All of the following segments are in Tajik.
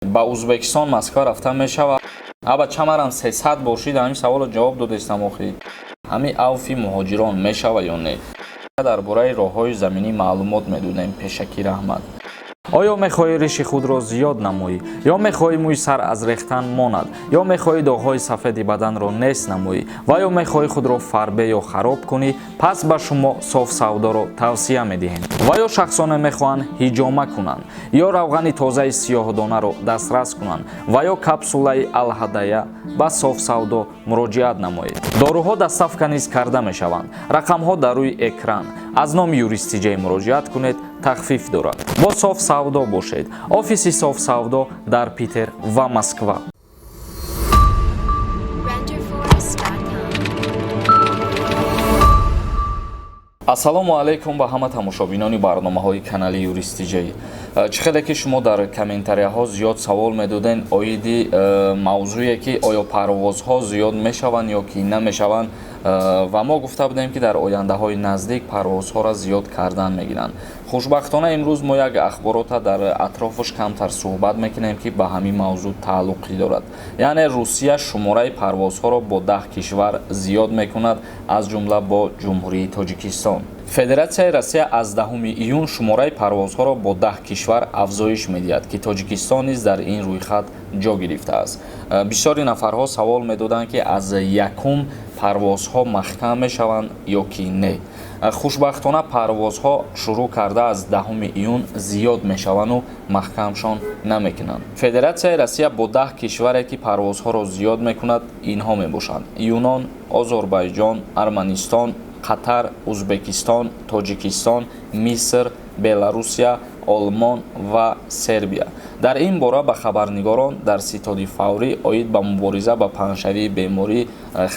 Ба Узбекистон, Москва рафтан мешавад? Аба, чамарам 300 бор шид, ҳамин саволо ҷавоб додестам. Охи, ҳамин авфи муҳоҷирон мешава ё не? Дар бораи роҳҳои заминӣ маълумот медодем. Пешакӣ раҳмат. Оё мехоҳӣ риши худро зиёд намоӣ, ё мехоҳӣ мӯи сар аз рехтан монад, ё мехоҳӣ доғҳои сафеди баданро нест намоӣ ва ё мехоҳӣ худро фарбе ё хароб кунӣ? Пас ба шумо Соф Савдоро тавсия медиҳем. Ва ё шахсоне мехоҳанд ҳиҷома кунанд, ё равғани тозаи сиёҳдонаро дастрас кунанд, ва ё капсулаи Алҳадая, ба Соф Савдо муроҷиат намоед. Доруҳо доставка низ карда мешаванд. Рақамҳо дар рӯи экран. Аз номи Юристиҷай муроҷиат кунед, тахфиф дорад. Бо Соф Савдо бошед. Офиси Соф Савдо дар Питер ва Москва. Renderforest.com. Ассалому алайкум ба ҳама тамошобинони барномаҳои канали Юристиҷай. Чӣ хеле ки шумо дар комментарияҳо зиёд савол медоден оиди мавзӯе, ки оё парвозҳо зиёд мешаванд ё ки намешаванд, ва мо гуфта будем, ки дар ояндаҳои наздик парвозҳоро зиёд кардан мегиранд. Хушбахтона, имрӯз мо як ахборота дар атрофаш камтар суҳбат мекунем, ки ба ҳамин мавзӯъ тааллуқӣ дорад. Яъне Русия шумораи парвозҳоро бо 10 кишвар зиёд мекунад, аз ҷумла бо Ҷумҳурии Тоҷикистон. Федератсияи Россия аз 10 июн шумораи парвозҳоро бо 10 кишвар афзоиш медиҳад, ки Тоҷикистон низ дар ин рӯйхат ҷо гирифтааст. Бисёри нафарҳо савол медоданд, ки аз якум парвозҳо маҳкам мешаванд ё ки не. Хушбахтона, парвозҳо шурӯъ карда аз 10 июн зиёд мешаванду маҳкамшон намекунанд. Федератсияи Россия бо 10 кишваре ки парвозҳоро зиёд мекунад, инҳо мебошанд: Юнон, Озарбойҷон, Арманистон, Қатар, Узбекистон, Тоҷикистон, Миср, Беларусия, Олмон ва Сербия. Дар ин бора ба хабарнигорон дар ситоди фаврӣ оид ба мубориза ба паҳншавии беморӣ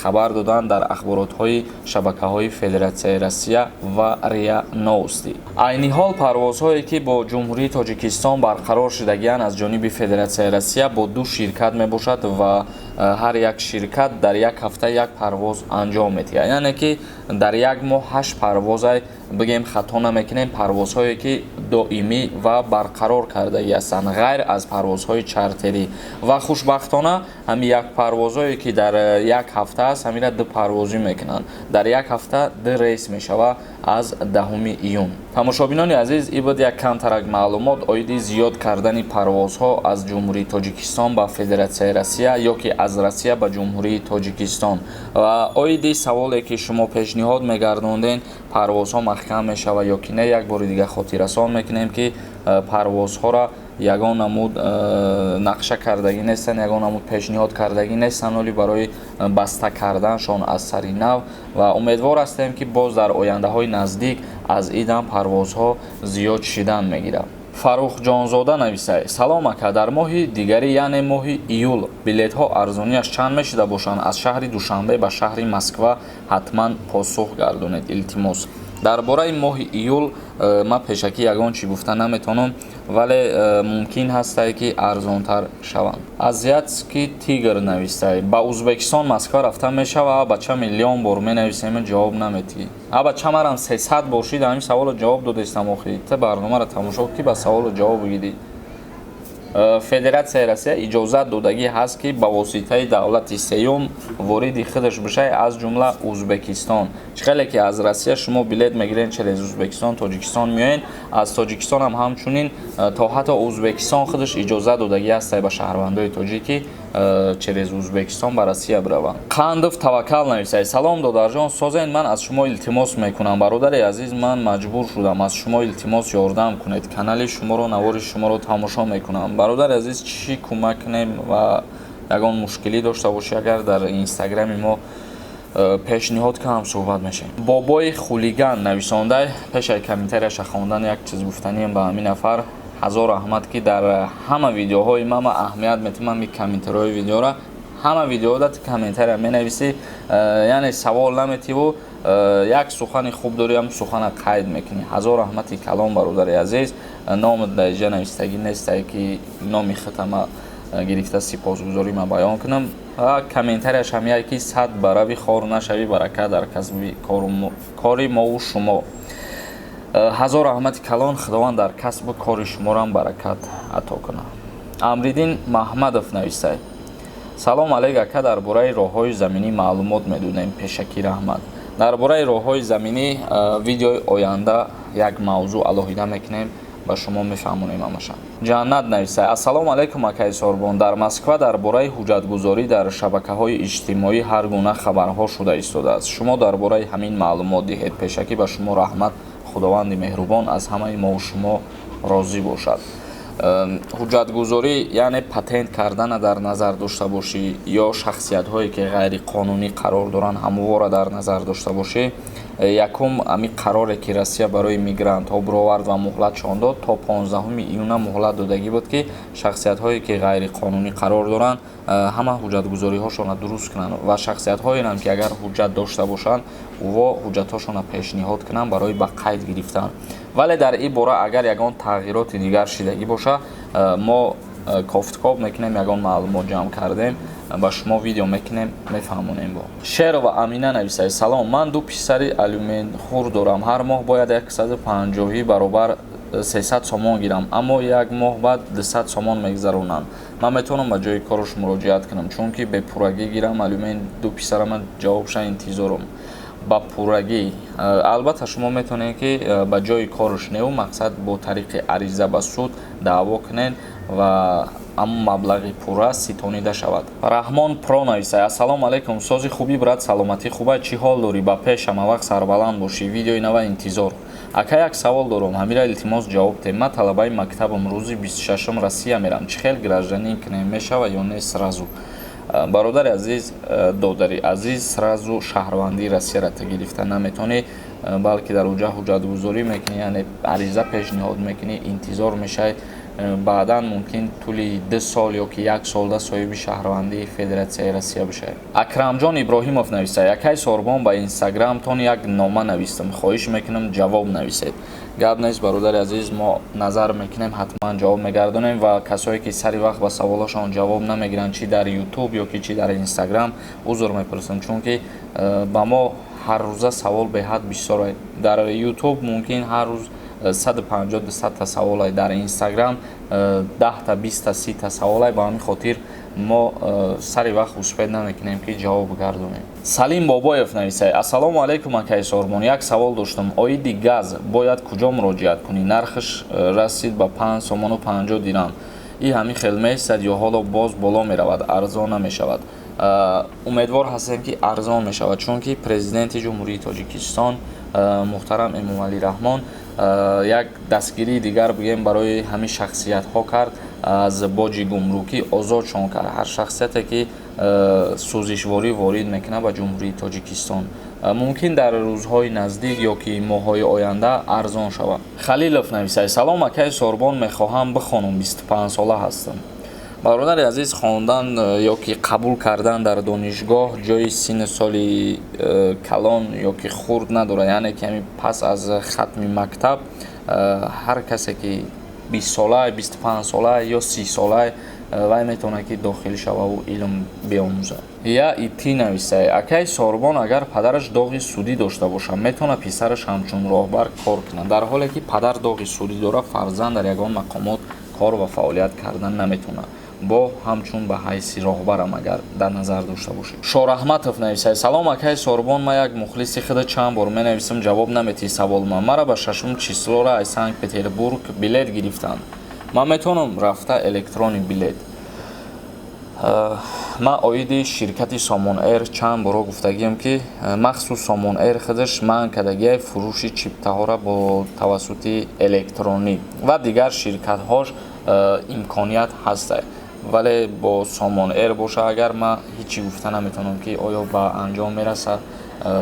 хабар доданд дар ахборотҳои шабакаҳои Федератсияи Россия ва РИА Новости. Айни ҳол парвозҳое, ки бо Ҷумҳурии Тоҷикистон барқарор шудагианд аз ҷониби Федератсияи Россия, бо ду ширкат мебошад ва ҳар як ширкат дар як ҳафта як парвоз анҷом медиҳад, яъне ки дар як моҳ ҳашт парвозай, бигем, хато намекунем, парвозҳое ки доимӣ ва барқарор кардагӣ ҳастанд, ғайр аз парвозҳои чартерӣ. Ва хушбахтона, ҳамин як парвозҳое, ки дар як ҳафта аст, ҳамина ду парвозӣ мекунанд, дар як ҳафта ду рейс мешавад аз 10 июн. Тамошобинони азиз, ин буд як камтарак маълумот оиди зиёд кардани парвозҳо аз Ҷумҳурии Тоҷикистон ба Федератсияи Россия ё ки аз Россия ба Ҷумҳурии Тоҷикистон. Ва оиди саволе, ки шумо пешниҳод мегардонден, парвозҳо маҳкам мешавад ё ки не, як бори дига хотиррасон мекунем, ки парвозҳоро ягон намуд нақша кардагӣ нестанд, ягон намуд пешниҳод кардагӣ нестанд оли барои баста карданшон аз сари нав. Ва умедвор ҳастем, ки боз дар ояндаҳои наздик аз идам парвозҳо зиёд шидан мегирад. Фаррухҷонзода нависад: «Салом, ака, дар моҳи дигарӣ, яъне моҳи июл, билетҳо арзониаш чанд мешида бошанд аз шаҳри Душанбе ба шаҳри Москва? Ҳатман посух гардонед, илтимос». Дар бораи моҳи июл ман пешакӣ ягон чӣ гуфта наметавонам, вале мумкин ҳастае, ки арзонтар шаванд. Азиатский тигр навистай: «Ба Узбекистон, Москва рафта мешава?» Бача, миллион бор менависем, ҷавоб наметиҳӣ. А бача, марам 300 бор шид, ҳамин саволо ҷавоб додестам. Охи, та барномаро тамошо ки ба саволо ҷавоб бигирӣ. Федератсияи Россия иҷозат додагӣ ҳаст, ки ба воситаи давлати сеюм вориди худаш бишавад, аз ҷумла Узбекистон. Чӣ хеле ки аз Россия шумо билет мегиред, через Узбекистон Тоҷикистон меоед, аз Тоҷикистон ҳам ҳамчунин то ҳатто Узбекистон худаш иҷозат додагӣ ҳаст ба шаҳрвандои тоҷикӣ через Узбекистон ба Россия бираванд. Қандов Таваккал нависад: «Салом, додарҷон, созен? Ман аз шумо илтимос мекунам. Бародари азиз, ман маҷбур шудам аз шумо илтимос, ёрдам кунед. Канали шуморо, навори шуморо тамошо мекунам». Бародари азиз, чӣ кӯмак кунем? Ва ягон мушкилӣ дошта бошӣ, агар дар Инстаграми мо пешниҳод кунам, суҳбат мешавем. Бобои Хулиган нависондай: пешаи комментарияша хондан як чиз гуфтанием ба ҳамин нафар. Ҳазор раҳмат, ки дар ҳама видеоҳои ма аҳамият метимам и комментариҳои видеора. Ҳама видеода ту комментария менависӣ, яъне савол наметиву як сухани хуб дорӣ, ҳам сухана қайд мекунӣ. Ҳазор раҳмати калон, бародари азиз. Номат дар иҷа навистагӣ нестае, ки номи худама гирифта сипосгузорӣ ма баён кунам. Комментарияш ҳам як ки: «Сад барави, хор нашавӣ, баракат дар касби кори мову шумо». Ҳазор раҳмати калон, Худованд дар касбу кори шуморо баракат ато кунад. Амриддин Маҳмадов нависад: «Салом алейк, ака, дар бораи роҳҳои заминӣ маълумот медодем, пешакӣ раҳмат». Дар бораи роҳҳои заминӣ видеои оянда як мавзӯъ алоҳида мекунем, ба шумо мефаҳмонем ҳамаша. Ҷаннат нависад: «Ассалому алайкум, акаи Сорбон. Дар Москва дар бораи ҳуҷҷатгузорӣ дар шабакаҳои иҷтимоӣ ҳар гуна хабарҳо шуда истодааст. Шумо дар бораи ҳамин маълумот диҳед. Пешакӣ ба шумо раҳмат. Худованди меҳрубон аз ҳамаи мову шумо розӣ бошад». Ҳуҷҷатгузорӣ, яъне патент кардана дар назар дошта бошӣ ё шахсиятҳое, ки ғайриқонунӣ қарор доранд, ҳамвора дар назар дошта бошӣ. Якум, ҳамин қароре, ки Россия барои мигрантҳо бировард ва муҳлатшон дод, то 15 июна муҳлат додагӣ буд, ки шахсиятҳое, ки ғайриқонунӣ қарор доранд, ҳама ҳуҷҷатгузориҳошонро дуруст кунанд ва шахсиятҳоеам, ки агар ҳуҷҷат дошта бошанд, во ҳуҷҷатҳошонро пешниҳод кунанд барои ба қайд гирифтан. Вале дар ин бора агар ягон тағйироти дигар шидагӣ боша, мо кофткоб мекунем, ягон маълумот ҷамъ кардем, ба шумо видео мекунем, мефаҳмонем. Бо Шерова Амина нависад: «Салом, ман ду писари алиментхӯр дорам. Ҳар моҳ бояд 150 баробар 300 сомон гирам, аммо як моҳ баъд 200 сомон мегузаронанд. Ман метавонам ба ҷои кораш муроҷиат кунам, чунки бепуррагӣ гирам алимент ду писарама? Ҷавобша интизорам». Ба пуррагӣ, албатта, шумо метавонед, ки ба ҷои корш неу мақсад бо тариқи ариза ба суд даъво кунед ва ҳамон маблағи пурра ситонида шавад. Раҳмон Про нависад: «Ассалому алайкум, сози хубӣ, брат, саломатӣ хуба, чӣ ҳол дорӣ? Ба пеш, ҳамавақт сарбаланд бошӣ. Видеои нава интизор. Ака, як савол дорам, ҳамира илтимос ҷавоб те. Ман талабаи мактабам, рӯзи 26-ум Россия мерам. Чӣ хел гражданин кунем, мешава ё не сразу?» Бародари азиз, додари азиз, сразу шаҳрвандии Россияро ту гирифта наметавонӣ, балки дар уҷа ҳуҷҷатгузорӣ мекунӣ, яъне ариза пешниҳод мекунӣ, интизор мешавӣ. Баъдан мумкин тӯли 2 сол ё ки як солда соҳиби шаҳрвандии Федератсияи Россия бишавед. Акрамҷон Иброҳимов нависад: «Якай Сорбон, ба Инстаграмтон як нома навистам, хоҳиш мекунам, ҷавоб нависед». Гап нест, бародари азиз, мо назар мекунем, ҳатман ҷавоб мегардонем ва касое, ки сари вақт ба саволошон ҷавоб намегиранд, чӣ дар Ютуб ё ки чӣ дар Инстаграм, узр мепурсам, чунки ба мо ҳаррӯза савол беҳад бисёр. Дар Ютуб мумкин ҳар рӯз 150, 200-та саволай, дар Инстаграм 10-та, 20-та, 30-та саволай. Ба ҳамин хотир мо сари вақт успеть намекунем, ки ҷавоб гардонем. Салим Бобоев нависад: «Ассалому алайкум, акаи Сорбон, як савол доштам оиди газ. Бояд куҷо муроҷиат кунӣ? Нархаш расид ба 5 сомону 50 дирам. И ҳамин хел меистад ё ҳоло боз боло меравад, арзон намешавад?» Умедвор ҳастем, ки арзон мешавад, чунки Президенти Ҷумҳурии Тоҷикистон муҳтарам Эмомалӣ Раҳмон як дастгирии дигар, бигӯем, барои ҳамин шахсиятҳо кард, аз боҷи гумрукӣ озодшон кард ҳар шахсияте, ки сӯзишворӣ ворид мекунад ба Ҷумҳурии Тоҷикистон. Мумкин дар рӯзҳои наздик ё ки моҳҳои оянда арзон шавад. Халилов нависад: «Салом, акаи Сорбон, мехоҳам бихонам, 25 сола ҳастам». Бародари азиз, хондан ё ки қабул кардан дар донишгоҳ ҷои синну соли калон ё ки хурд надорад, яъне ки ҳамин пас аз хатми мактаб ҳар касе, ки 20-сола, 25-сола ё 30-сола, вай метавонад, ки дохил шававу илм биомӯзад. Я ити нависае: «Акаи Сорбон, агар падараш доғи судӣ дошта бошад, метавонад писараш ҳамчун роҳбар кор кунад? Дар ҳоле ки падар доғи судӣ дорад, фарзанд дар ягон мақомот кор ва фаъолият кардан наметавонад, бо ҳамчун ба ҳайси роҳбарам агар дар назар дошта бошед». Шораҳматов нависад: «Салом, акаи Сорбон, ман як мухлиси худа, чанд бор менависам, ҷавоб наметиҳӣ саволма. Мара ба шашум число ра аз Санкт Петербург билет гирифтанд. Ман метавонам рафта электронный билет?» Ман оиди ширкати Сомон Эйр чанд боро гуфтагиам, ки махсус Сомон Эйр худаш манъ кардагиай фурӯши чиптаҳоро бо тавассути электронӣ ва дигар ширкатҳош имконият ҳаста, вале бо Сомон Эйр боша, агар ман ҳечи гуфта наметавонам, ки оё ба анҷом мерасад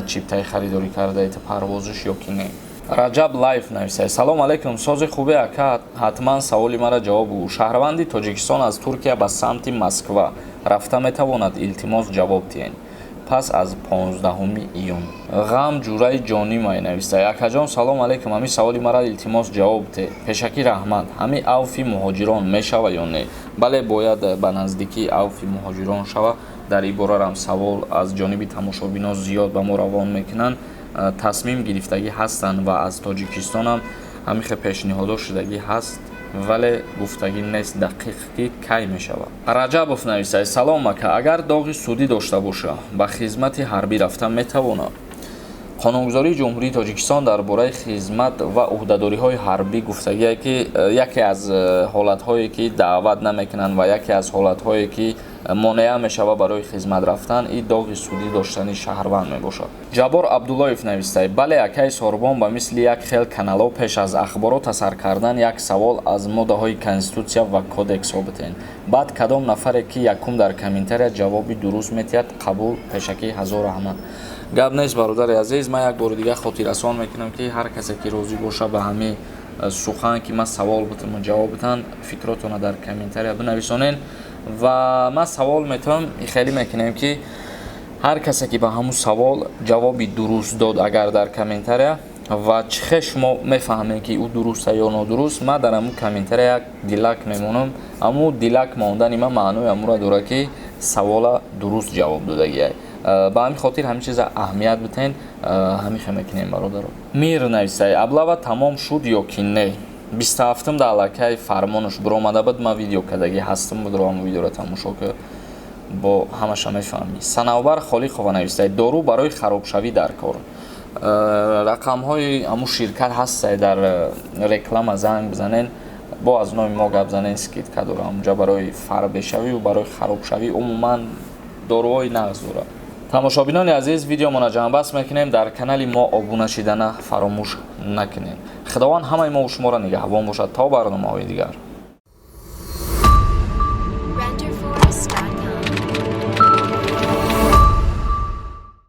чиптаи харидорӣ кардаи парвозиш ё ки не. Раҷаб Лайф нависад: «Салом алайкум, сози хубе, ака, ҳатман саволи мара ҷавоб гӯ. Шаҳрванди Тоҷикистон аз Туркия ба самти Москва рафта метавонад? Илтимос, ҷавоб диҳед пас аз 15 июн». Ғам Ҷураи Ҷонимай нависад: «Акаҷон, салом алайкум, ҳамин саволи мара илтимос ҷавоб де, пешакӣ раҳмат. Ҳамин авфи муҳоҷирон мешава ё не?» Бале, бояд ба наздикии авфи муҳоҷирон шава. Дар ин борарам савол аз ҷониби тамошобинон зиёд ба мо равон мекунанд. Тасмим гирифтагӣ ҳастанд ва аз Тоҷикистонам ҳамин хел пешниҳодҳо шудагӣ ҳаст. Вале гуфтагӣ нест дақиқ, ки кай мешавад. Раҷабов нависад: «Салом, ака, агар доғи судӣ дошта боша, ба хизмати ҳарбӣ рафта метавонад?» Қонунгузории Ҷумҳурии Тоҷикистон дар бораи хизмат ва ӯҳдадориҳои ҳарбӣ гуфтагие, ки яке аз ҳолатҳое, ки даъват намекунанд, ва яке аз ҳолатҳое, ки монеа мешавад барои хизмат рафтан, и доғи судӣ доштани шаҳрванд мебошад. Ҷаббор Абдуллоев навистае: «Бале, акаи Сорбон, ба мисли як хел каналҳо пеш аз ахборот сар кардан як савол аз моддаҳои Конститутсия ва кодексҳо битен. Баъд кадом нафаре ки якум дар комментария ҷавоби дуруст метиҳад, қабул. Пешакӣ ҳазор раҳмат». Гап нест, бародари азиз. Ман як бори дигар хотиррасон мекунам, ки ҳар касе ки розӣ боша ба ҳамин сухан, ки ман савол битаму ҷавоб битан, фикротонро дар комментария бинависонен ва ман савол метавам. Хеле мекунем, ки ҳар касе ки ба ҳамун савол ҷавоби дуруст дод, агар дар комментария, ва чӣ хел шумо мефаҳмед, ки ӯ дуруста ё нодуруст? Ман дар ҳамун комментария як дилак мемонам. Ҳамун дилак мондани ман маънои ҳамура дорад, ки савола дуруст ҷавоб додагиай. Ба ҳамин хотир ҳамин чиза аҳамият битен. Ҳамин хел мекунем, бародаро. Мир нависай: «Облава тамом шуд ё ки не?» 27-ум да аллакай фармонаш биромада буд. Ман видео кардагӣ ҳастам, будро ҳамун видеоро тамошо ки, бо ҳамаша мефаҳмӣ. Санавбар Холиқова навистай: «Дору барои харобшавӣ дар кор, рақамҳои ҳамун ширкат ҳастай дар реклама, занг бизанен, бо аз номи мо гап занен, скидка дора ҳамунҷа барои фарбешавию барои харобшавӣ, умуман доруҳои нағз дорад». Тамошобинони азиз, видеомона ҷамъбаст мекунем. Дар канали мо обуна шидана фаромӯш накунед. Худованд ҳамаи мо шуморо нигаҳбон бошад. То барномаҳои дигар.